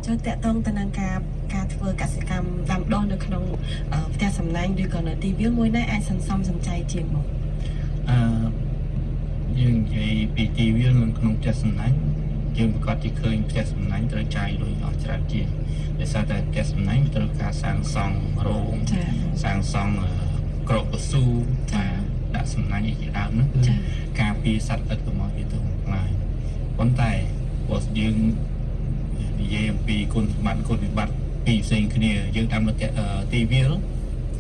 ចុះតកតងទៅនឹងការធ្វើកសិកម្មដាំដុះនៅក្នុងផ្ទះសំណាញ់ឬក៏នៅទីវាលមួយណាអាចសន្សំសំចៃជាងមក អឺយើងនិយាយពីទីវាលនៅក្នុងផ្ទះសំណាញ់យើងប្រកាសជាឃើញផ្ទះសំណាញ់ត្រូវចាយលុយអស់ច្រើនជាងដោយសារតែផ្ទះសំណាញ់ត្រូវការសាងសង់រោង ចា សាងសង់ក្របកស៊ូ ចា ដាក់សំណាញ់អីជាដើមហ្នឹងគឺ ចា ការពារសត្វល្អិតកុំឲ្យវាទៅបំផ្លាញប៉ុន្តែបើយើងនិយាយអំពីគុណសម្បត្តិគុណវិបត្តិពីរផ្សេងគ្នាយើងតាមទីវាល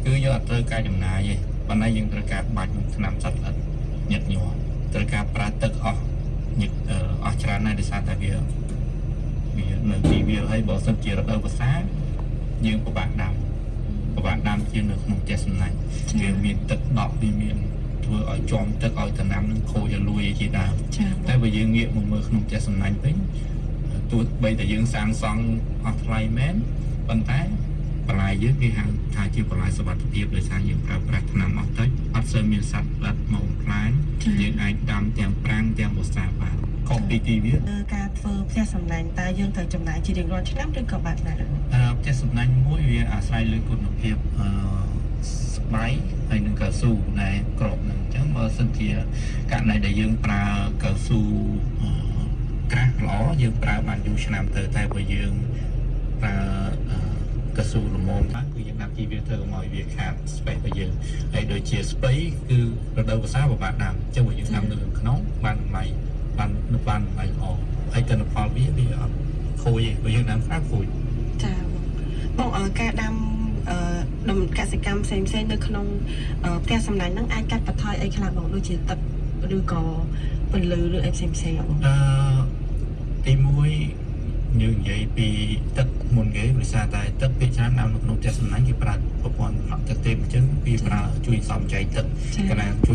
គឺយើងអត់ត្រូវការចំណាយទេប៉ុន្តែយើងត្រូវការបាច់នឹងថ្នាំសត្វល្អិតញឹកញាប់ត្រូវការប្រើទឹកអស់ញឹកអស់ច្រើនណាស់ដោយសារតែវានៅទីវាលហើយបើសិនជារដូវវស្សាយើងពិបាកដាំពិបាកដាំជាងនៅក្នុងផ្ទះសំណាញ់ ចា វាមានទឹកដក់វាមានធ្វើឲ្យជាំទឹកឲ្យដំណាំនឹងខូចឲ្យលួយឯជាដើម ចា តែបើយើងងាកមកមើលក្នុងផ្ទះសំណាញ់វិញទោះបីតែយើងសាងសង់អស់ថ្លៃមែនប៉ុន្តែបន្លែយើងគេហៅថាជាបន្លែសុវត្ថិភាពដោយសារយើងប្រើប្រាស់ថ្នាំអស់តិចអត់សូវមានសត្វល្អិតមកបំផ្លាញ ចា យើងអាចដាំទាំងប្រាំងទាំងវស្សាបានខុសពីទីវាល ការធ្វើផ្ទះសំណាញ់តើយើងត្រូវចំណាយជារៀងរាល់ឆ្នាំឬក៏បែបណា ផ្ទះសំណាញ់មួយវាអាស្រ័យលើគុណភាពស្បៃហើយនិងកៅស៊ូដែលក្របហ្នឹងអញ្ចឹងបើសិនជាករណីដែលយើងប្រើកៅស៊ូក្រាស់ល្អយើងប្រើបានយូរឆ្នាំទៅតែបើយើងប្រើកៅស៊ូល្មមបានគឺយើងដាក់ជីវាទៅកុំឲ្យវាខាត space របស់យើងហើយដូចជាស្ពៃគឺរដូវវស្សាពិបាកដាំអញ្ចឹងបើយើងដាំនៅក្នុងបានតម្លៃបានបានតម្លៃល្អហើយទិន្នផលវាអត់ខូចទេបើយើងដាំខ្លះខូច ចាបងបងការដាំដំកសិកម្មផ្សេងផ្សេងនៅក្នុងផ្ទះសំណាញ់ហ្នឹងអាចកាត់បន្ថយអីខ្លះបងដូចជាទឹកឬក៏ពន្លឺឬអីផ្សេងផ្សេងអត់បង អឺទី1យើងនិយាយពីទឹកមុនគេដោយសារតែទឹកភាគច្រើនដាំនៅក្នុងផ្ទះសំណាញ់គេប្រើប្រព័ន្ធដក់ទឹកទេអញ្ចឹងវាប្រើជួយសំចៃទឹក ចា កាលណាជួយ